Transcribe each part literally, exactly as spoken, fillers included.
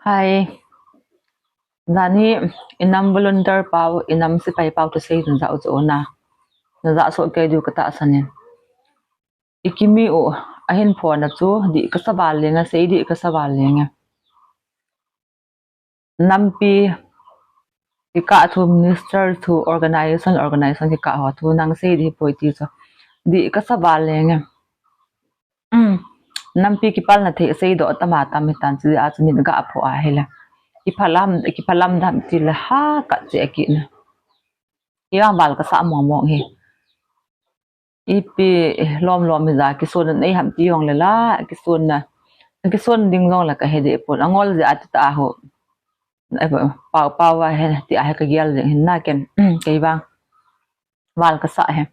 Hai. Jani, inam volunteer pau, inam sipai pau thusei ding jao chu na. Na ja so kei diu ka tahsan in. I kimi u, ahin phone a chu, dih ka sa val leng a, sei dih ka sa val leng a. Nampi, kikah thu, minister thu, organization, organization kikah ho thu, nang sei dih poi ti chu. Dih ka sa val leng a. Um, nampi kipalna thei seidoh tam a tam hitan chu, a chu min ga pho a hile. Kiphalam, kiphalam dam ti le ha ka che ki na. Ivang val ka sa mong mong hi. Ipi lom lom hi ja kisun nei ham ti jong le la, kisun na. Kisun ding jong le ka he de pon. Angol je a ti ta ho. Pau pau a he ti a he ka gel ding hin na ken. Kei vang. Val ka sa he.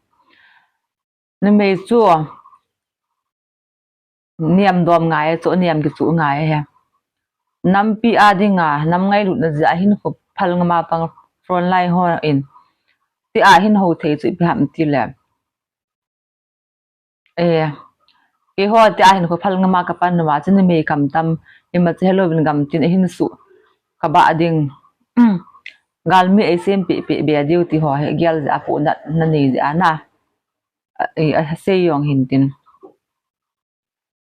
Numei chu niam dom ngai, chu niam kichu ngai he. Nampi a dinga, nam ngailutna jeh a hin khu phal ngam a pang front line ho in. Ti a hin ho thei chu ipi ham ti le. Eh, keiho ti a hin khu phal ngam a ka pan numa chu numei kam tam, ima che hello vin gam tin a hin su. Ka ba ding. Galmi ei sem pi pi be diu ti ho he gel jeh a pu nat na nei jeh a na. A, a, a sei jong hin tin.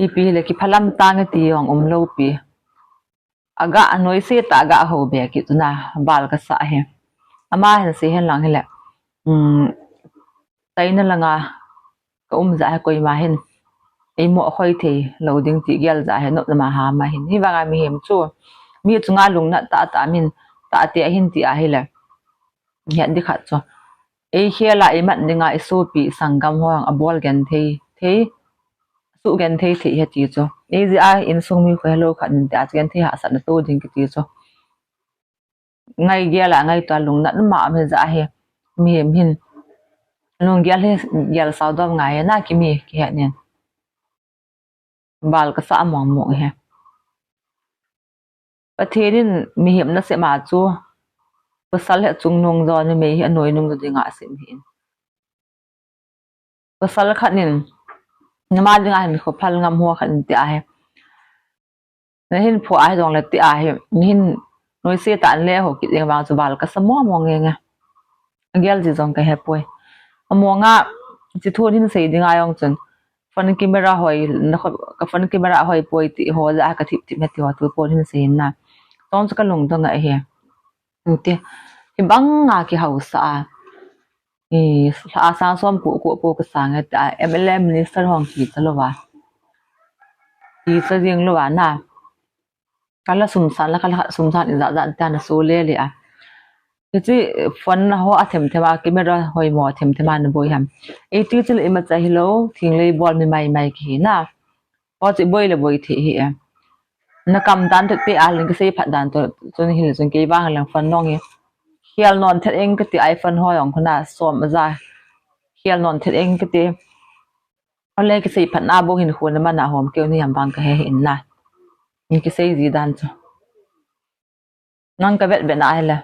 Ipi le kiphalam tang e ti jong um lou pi. Aga noise ta aga ho be ki tu na val ka sa he. Ama hin sei hen lang hile. Um, taina langa ka um jeh a he koima hin. Ei mo khoi thei lou ding ti gel jeh a he nop na ma ha ma hin. Hivanga mihem chu. Mi chunga lungnat ta ta min ta te a hin ti a hile. Hian di khat chu. Ei khel a, ei mat dinga, i sopi sanggam ho a bol gen thei, thei, su gen thei thei he ti chu. Ei jeh a insung mi khu hello khat in ti a chu gen thei hahsatna to ding kiti chu. Ngai gel a, ngai to a lungnat ma um he jeh a he. Mihem hin. Lunggel he, gel sao dom ngai na kimi kihe nin. Val ka sa mong mong he. Pathen in mihem nasem a chu pasal hi achungnung jo, numei hi anoinung jo dinga asem ahin. Pasal khat in, nama dinga hin khu phal ngam ho khat in ti a hi. Na hin phu a hi jong le ti a hi, na hin noise ta an le ho kit jeng vang chu val ka sa mong mong nge nge. Gel ji jong ka he poi. Among a, chi thu hin sei dinga jong chun. Phone camera hoi, na kho, ka phone camera hoi poi ti ho jeh a ka thip thip he ti ho tu pon hin sei na. Tong chu ka lungdong a he. Ti, hibang a kihausa a. I, lha a sang som ko ko po ka sang he ti a, M L A minister hong kicha lou va. Kicha jing lou va na. Ka la sumsan la, ka la sumsan in jat jat ta na so le le a. Hiche phone ho a them them a, camera hoi mo a them them a na boi ham. Ei ti chil ima cha hilou, thinglei bol mi mai mai kihi na. Ho chu boi le boi thei hi e. Na kam dan te te a len kisei phat dan to, chun hile chun kei vang lang phone nong hi. Hial non thet eng kati iPhone ho jong khu na som a ja. Hial non thet eng kati. Ole kisei phat na bou hin khu na mana hom keu ni ham vang ka he hin na. Ni kisei ji dan chu. Nang ka vet vet na hile.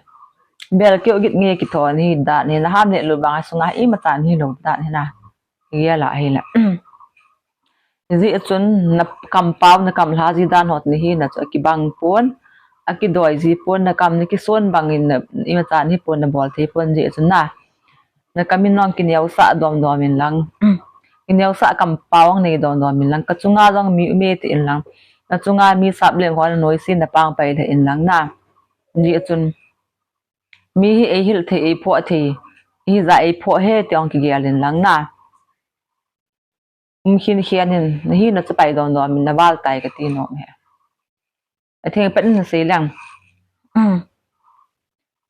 Bel keu git nge kithon hi dan hi na ham le lu bang a sunga ima chan hi lo dan hi na. Hi la hi la. Ji chun na kam pau na kam lha ji dan hot ni hi na chu kibang pon. Akidoi ji pon na kam ni kison bang in na ima chan hi pon na bol thei pon ji chun na. Na kam in nong kineosah dom dom in lang. Kineosah kam pau ang nei dom dom in lang. Ka chunga jong mi um e ti in lang. Na chunga mi sap leng ho na noise na pang pai le in lang na. Ni chun mi hi ei hil thei, ei phoh thei. Hi ja ei phoh he ti ong kigel in lang na. Um khin khian in, na hi na chapai dom dom in na val tai ka ti nom he. A theng pet in na sei lang. Um.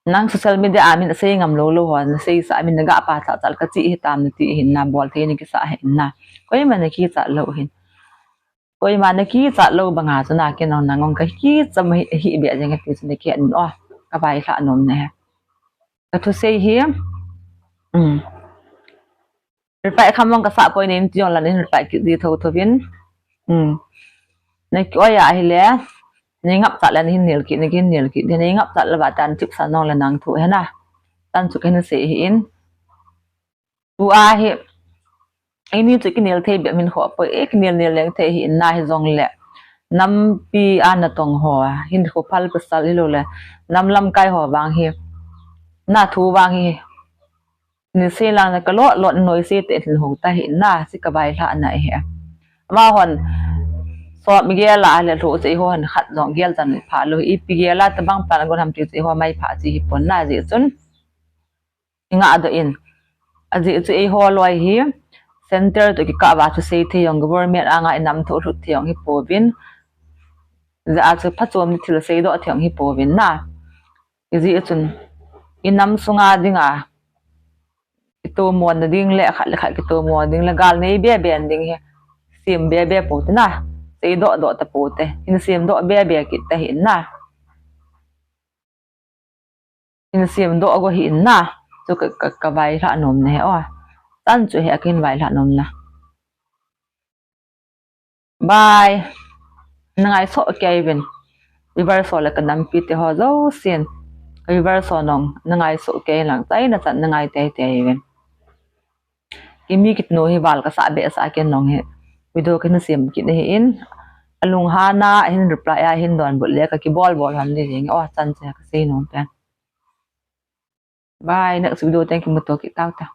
Nang social media a min a sei ngam lo lo ho, na sei sa min na ga pa cha chal ka chi hi tam na ti hin na bol thei ni kisa hin na. Koima na kicha lo hin. Koima na kicha lo banga chu na ken nang ong ka kicha ma hi, hi bia jeng ti chu na ki an o. Ka vai hla nom ne he. Ka thusei hi. Um. Reply kham mong ka sa poi nen ti jong la nen reply kit ji tho tho vin. Um. Na ki oi a hi le. Nei ngap cha le na hin nil kit, na ki nil kit. Nei ngap cha le ba tan chip sa nong le nang thu he na. Tan chu ka hin sei hi in. Tu a hi. Ei ni chu kinel thei bia min kho poi, ei kinel nel leng thei hi in na hi jong le. Nampi a natong ho, hinkho phal pasal hilouleh nam lamkai ho vang hi, na thu vang hi, ni sei lang na kalot lot noise tah in lhung ta hi na, hiche kavailhahna ahi. Amahon som gel a le lhu chu eiho hin khat jong gel chan pha lou, ipi gel a tabang pan gon ham ti chu eiho mai pha chi hipon na, ajeh chun ingah doh in. Ajeh chu eiho loi hi center toh kikah uva thusei thei jong, government anga inam thoh lhut thei jong hipouvin, jeh a chu phachom thil seidoh thei jong hipouvin na. Hijeh chun inam sunga dinga kitomona ding le khat le khat kitomona ding le gal nei beben ding hi sem bebe poute na, seidoh doh tapoute, hin semdoh bebe kit tahih in na. Hin semdoh go hih in na. Chu ka, ka, kavailhah nomna ahi o. Chan chu hi kahin vailhah nomna. Bye. Nangai soh kei uvin, viewers ho le kanampi teho jousen. Viewers ho nong nangai soh kei lang, chaina chan nangai teitei uvin. Kimi kitnu hi val kasah behseh a, ken nong hi video kahin sem kit ahin, alunghang a hin reply a hin donbut le kakibol bol ham ding jeng o, chan chu kasei nom pen. Bye, next video teng kimuto kit tau ta.